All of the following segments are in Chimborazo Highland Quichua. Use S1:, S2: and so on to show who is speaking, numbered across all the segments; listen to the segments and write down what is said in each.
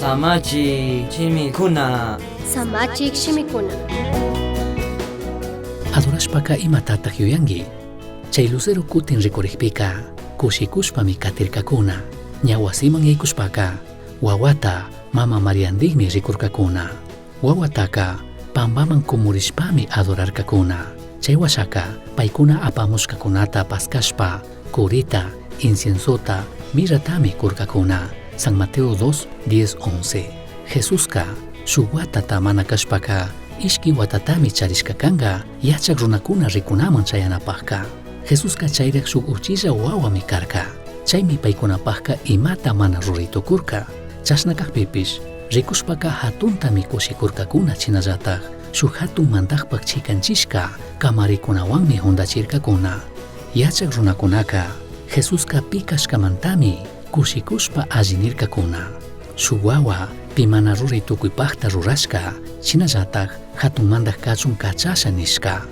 S1: Samachik shimikuna.
S2: Samachik shimikuna.
S3: Adorashpaca imatataj yuyangui? Chai lucero cutin ricurijpica cushicushpami catircacuna. Ña huasiman yaycushpaca huahuata mama Mariandijmi ricurcacuna. Huahuataca pambaman cumurishpami adorarcacuna. Chai huashaca paicuna apamushcacunata pascashpa curita, inciensota, mirratami curcacuna. San Mateo 2, 10, 11. Jesusca shuk huatata mana cashpaca ishqui huatatami charishca canga yachak runacuna ricunaman chayanapajca. Jesusca chayraj shuk uchilla huahuami carca. Chaimi paicunapajca imata mana rurai tucurca. Chashna cajpipish ricushpaca jatuntami cushicurcacuna shinallataj shuk jatun mandajpaj chicanchishca camaricunahuanmi jundachircacuna. Yachak runacunaca Jesusca pi cashcamantami cushicushpa alli nircacuna. Shuk huahua pi mana rurai tucuipajta rurashca shinallataj jatun mandaj cachun cachasha nishca.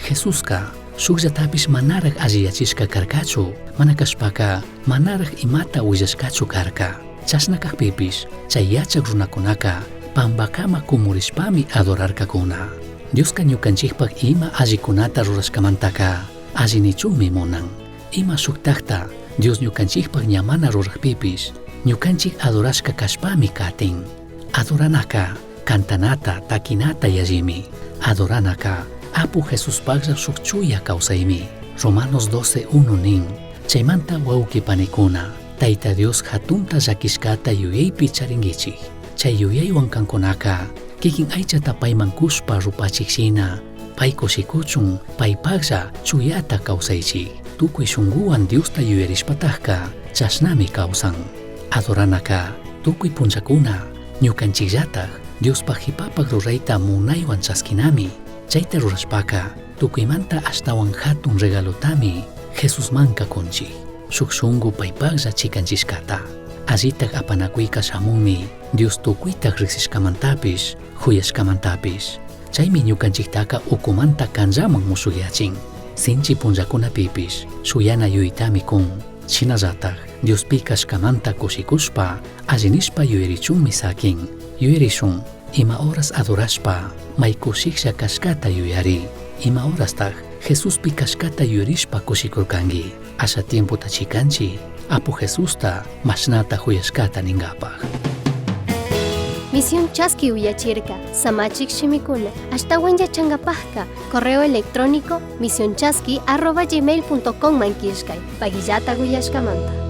S3: Jesusca shukllatapish manaraj alliyachishca carcachu, mana cashpaca manaraj imata huillashcachu carca. Chashna cajpipish chay yachak runacunaca pambacama cumurishpami adorarcacuna. Diosca ñucanchikpaj ima allicunata rurashcamantaca alli nichunmi munan. Ima shuktajta Dios ñucanchikpaj ña mana rurajpipish ñucanchik adorashca cashpami catin. Adoranaca cantanata, taquinata yallimi. Adoranaca Apu Jesuspajlla shuk chuya kawsaymi. Romanos 12:1 nin. Chaymanta wawqi panikuna, Tayta Dios hatunta llakishkata yuyaypi charinkichik. Chay yuyaywan kankunaka kikin aychata payman kushpa rupachik shina, pay kushikuchun paypajlla chuyata kawsaychik. Tukuy shunkuwan Diosta yuyarishpatajka chashnami kawsan. Adoranaka tukuy punllakuna ñukanchikllataj Diospaj jipapaj rurayta munaywan chaskinami. Chayta rurashpaka tukuymanta ashtawan hatun regalotami Jesusmanka kunchik. Shuk shunku paypajlla chikanchishkata. Allitaj apanakuyka shamunmi Dios tukuytaj riksishkamantapish huyashkamantapish. Chaymi ñukanchiktaka ukumanta kanllaman mushukyachin. Sinchi punllakunapipish shuyana yuyaytami kun. Shinallataj Diospi kashkamanta kushikushpa alli nishpa yuyarichunmi sakin. Yuyarishun ima horas adorashpa may kushiklla kashkata yuyari. Ima horastaj Jesuspi kashkata yuyarishpa kushikurkanki. Asha tiempota chikanchi Apu Jesusta mashnata huyashkata ninkapaj.
S2: Misión Chaski uyachirka, Samachik shimikuna, ashtawan yachankapajka, correo electrónico misionchaski@gmail.com man killkay, paguillata uyashkamanta.